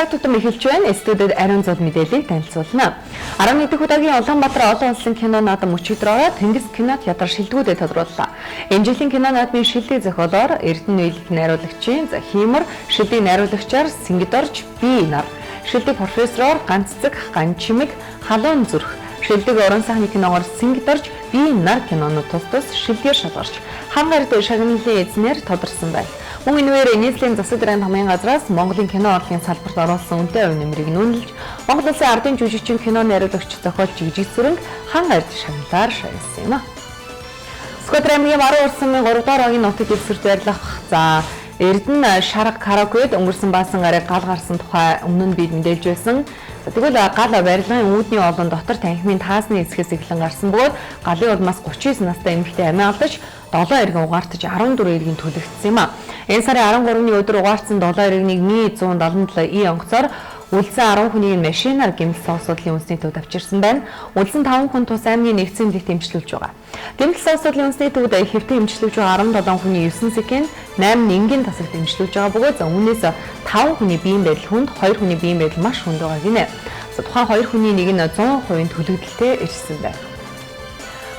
Цаг тутам эхэлж байна. Студид ариун зул мэдээллийг танилцуулна. 11 дэх удаагийн Улаанбаатар олон улсын кино наадам өчигдөр ороод Тэнгис кино театр шилдэгүүдэд тодрууллаа. Энэ жилийн кино наадмын шилдэг зохиолоор Эрдэнэ үйлдэл найруулагчийн Хиймор, шилдэг найруулагчаар Сингидорж Би нар, шилдэг профессороор Ганц цэцэг, Ганчимэг, Халуун зүрх, шилдэг уран сайхны киногоор Сингидорж Би нар кинонууд тус тус шилдгээр шалгарч хан гарт шагналын эзнэр тодорсон байна. Мөн энэгээр нийслэлийн засаг даргын хамгийн газраас Монголын кино урлагийн салбарт оруулсан үнэтэй хувь нэмрийг нүнэлж Монгол улсын ардын жүжигчин, кино найруулагч, зохиолч Жижиг Сүрэнг хан гарт шагналаар шагнасан юм а. Сүхбаатар аймгийн Баруун Урсамын 3 дугаар багийн нутаг дэвсгэрт байрлах за Эрдэнэ шарга караокед өнгөрсөн баасан гараг гал гарсан тухай өмнө нь бид мэдээлж байсан. Тэгвэл гал барилгын үүдний олон дотор танхимын таасны хэсгээс эхлэн гарсан бөгөөд галын улмаас 39 настай эмэгтэй амиа алдаж 7 иргэн угаартаж 14 иргэн түлэгдсэн юм а. Энэ сарын 13-ны өдөр угаарсан 7 иргэнийг Ми 177 И онгоцоор үлдсэн 10 хүнийг машинаар гэмтэл соосуудлын үндэсний төвд авчирсан байна. Үлдсэн 5 хүн тус аймгийн нэгдсэн эмнэлэгт эмчлүүлж байгаа. Гэмтэл соосуудлын үндэсний төвд хэвтэн эмчлүүлж байгаа 17 хүний 9 секунд, 8 энгийн тасагт эмчлүүлж байгаа бөгөөд үүнээс 5 хүний биеийн байдал хүнд, 2 хүний биеийн байдал маш хүнд байгаа гинэ. Тухайн 2 хүний нэг нь 100% төлөгдөлтэй ирсэн байна.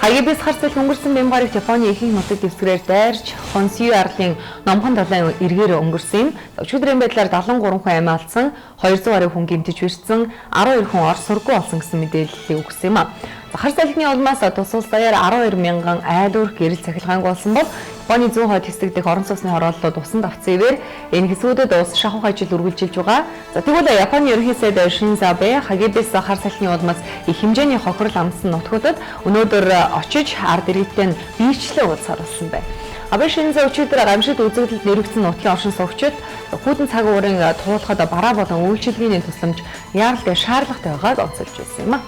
Хагибис хар салхи өнгөрсөн бэм гарагт Японы ихэнх нутаг дэвсгэрээр дайрч Хонсю арлын номхон далайн эргээр өнгөрсөн юм. Өчигдрийн байдлаар 73 хүн амиа алдсан, 200 гаруй хүн гэмтэж бэртсэн, 12 хүн ор сургүй болсон гэсэн мэдээллийг өгсөн юм а. Хар салхины улмаас тус улс даяар 12 мянган айл өрх гэрэл цахилгаангүй болсон бол Японы зүүн хойд хэсэг дэх орон сууцны хорооллууд усан давтсан ивэр энэ хэсгүүдэд ус шахах ажил үргэлжилж байгаа. За тэгвэл Японы ерөнхий сайд Шинзо Абэ Хагибис хар салхины улмаас их хэмжээний хохирол амсан нутгуудад өнөөдөр очиж ард иргэдтэй нь биечлэн уулзах болсон байна. Абэ Шинзо өчигдөр гамшигт үзэгдэлд нэрвэгдсэн нутгийн оршин суугчид хүйтэн цаг уурын туулахад бараа болон үйлчилгээний тусламж яаралтай шаардлагатай байгааг онцолж байсан юм а.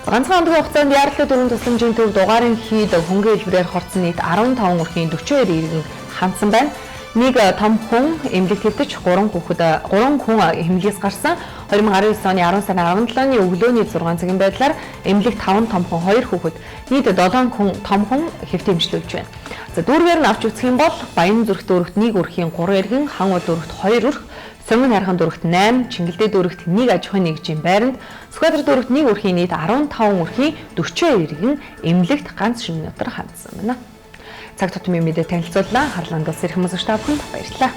Ганцхан өдрийн хугацаанд яаралтай дөрвөн тусламжийн төв дугаарын хийд хөнгөн хэлбэрээр хорцсон нийт 15 өрхийн 42 иргэн хандсан байна. Нэг том хүн эмнэлэгт хэвтэж 3 хүүхэд 3 хүн эмнэлгээс гарсан. 2019 оны 10 сарын 17-ны өглөөний 6 цагийн байдлаар эмнэлэгт 5 том хүн, 2 хүүхэд, нийт 7 хүн том хүн хэвтэн эмчлүүлж байна. За дүүргээр нь авч үзэх юм бол Баян зүрх дүүрэгт 1 өрхийн 3 иргэн, Хан уул дүүрэгт 2 өрх, Сомин хайрхан дүүрэгт 8, Чингэлдээ дүүрэгт 1 аж ахуйн нэгжийн байранд, Сүхбаатар дүүрэгт 1 өрхийн нийт 15 өрхийн 42 иргэн эмнэлэгт ганц шөнө дотор хандсан байна. Цаг тутмын мэдээ танилцууллаа. Харлан улс эрхэм үзэгч та бүхэнд баярлалаа.